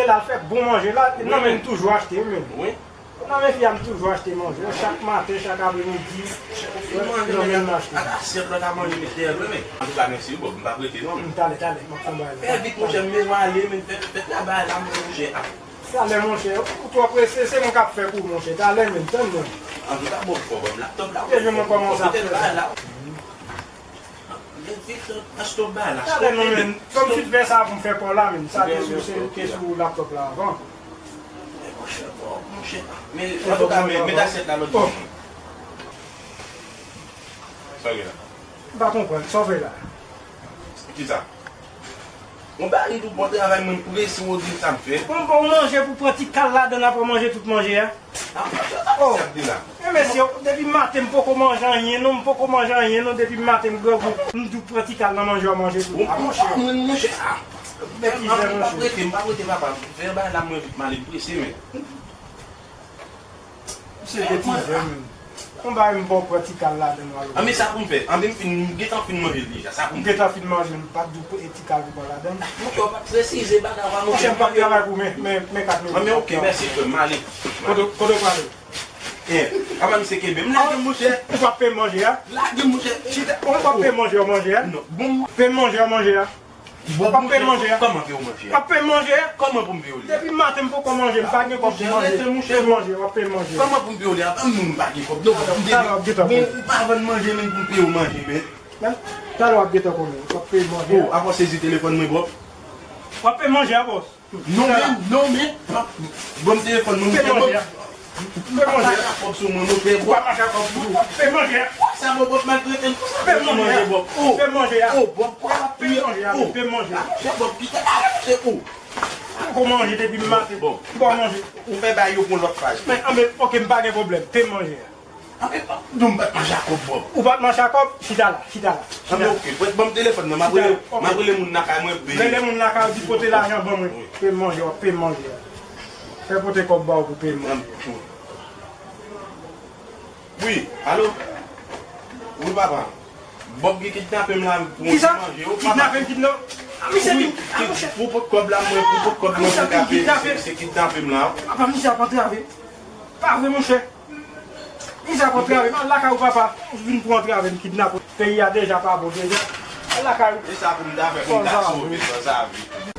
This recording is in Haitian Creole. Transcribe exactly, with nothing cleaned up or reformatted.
L al fè bon manje la, nan men m toujou achte, wi, men. Wi. Nan men fi a, m toujou achte manje. Chak maten, chak apremidi, nan men m achte. Ak asyèt la ka manje met dèyè l, wi, men. Antouka, mèsi, wi, Bob, m p ap rete, non, men. Talè, talè, m ap fè yon bagay la. Fè vit, monchè, m bezwen ale, men fè, fè travay la, monchè. Talè, monchè, ou twò prese, se mwen k ap fè pou ou, monchè. Talè, men, tann mwen. Antouka, bon, fò ban m laptòp la. Depi mwen kòmanse ap fè la. Talè non, men, kòm si t fè sa pou m fè pa w la, men, sa te sou, se te sou laptòp la avan. Men, monchè, monchè. Men, antouka, men, met asyèt la lòt bò. Sa w gen la? M pa konprann, sa w fè la? Kisa? Yon bagay tou bon travay, mwen prese, w di m sa m fè. Bon, bon, manje pou pran ti kal ladan l, apre w manje tout manje a. Oh. Men mesye, depi maten m poko manje anyen non, m poko manje anyen non, depi maten m grangou, m di w pran ti kal nan manje w manje tou. Ah, monchè. Mwen, monchè, ah. Bètizè, monchè. M p ap rete, m p ap rete, papa. Fè yon bagay la, mwen vit m ale, m prese, men. Misye bètizè, men. Yon bagay m poko pran ti kal ladan l, alo. Anben, sa pou m fè? Anben, m fin, m gentan fin manje l deja, sa pou m fè? M gentan fin manje l, m pa t di w ti kal pou pran ladan l. Monchè, w pa t presize bagay la, monchè. Monchè, m p ap travay pou men, men, men kat mil. Anben, ok, mèsi, frè m, m ale. Kote, kote w prale? Eh, apa misye kenbe m? Lage m, monchè. Ou p ap peye manje a? Lage m, monchè. Chita, ou p ap peye manje a, manje a? Non, bon. Peye manje a, manje a. W ap peye manje a? Kòman peye w manje a? W ap peye manje a? Kòman pou m peye w li a? Depi maten m poko manje, m pa gen kòb pou manje. Peye manje, w ap peye manje. Kòman pou m peye w li a? Apa m menm m pa gen kòb non. Talè w ap gentan konn. Bon, ou pa vann manje menm pou m peye w manje, men. Men, talè w ap gentan konnen, w ap peye manje a. Oh, apa w sezi telefòn mwen, Bob? W ap peye manje a, bòs. Non, men, non, men. Ban m telefòn mwen, monchè, Bob. Peye manje a. Peye manje a. Pa ka kòb sou mwen, monchè, Bob. Pa mache ak kòb sou ou. Peye manje a. Sa bon, Bob, maltrete m konsa. Peye manje a. Bob. Oh. Peye manje a. Oh, Bob, oh, peye manje a. Oh. Peye manje a. Ah, monchè, Bob, kite, ah, monchè, oh. Ou manje depi maten. Bon. Ou pa manje. Ou fè bay yo pou lòt paj. Men, anben, ok, m pa gen pwoblèm. Peye manje a. Anben, Bob, non, m pa t manje ak kòb, Bob. Ou pa t manje ak kòb? Chita la, chita la. Anben, ok, prèt, ban m telefòn nan, m ap rele, m ap rele moun lakay mwen, peye. Rele moun lakay ou, di pote lajan ban mwen. Wi. Peye manje, w ap peye manje a. Fè pote kòb ba w pou peye manje. Wi, alo? Wi, papa. Bob ki kidnape m la pou yon ti manje. Kisa? Kidnape m, kidnape. Ah, misye di, ah, monchè. Pou pot kòb la, mwen, pou pot kòb la, mwen kidnape. Se, se kidnape m la. Papa, misye ap antrave. Pa vre, monchè. Misye ap antrave. Al lakay ou, papa. Ou vin pou antrave m, kidnape. Peyi a deja pa bon, deja. Al lakay ou. E sa pou m ta fè, pou m ta sove, san sa vi.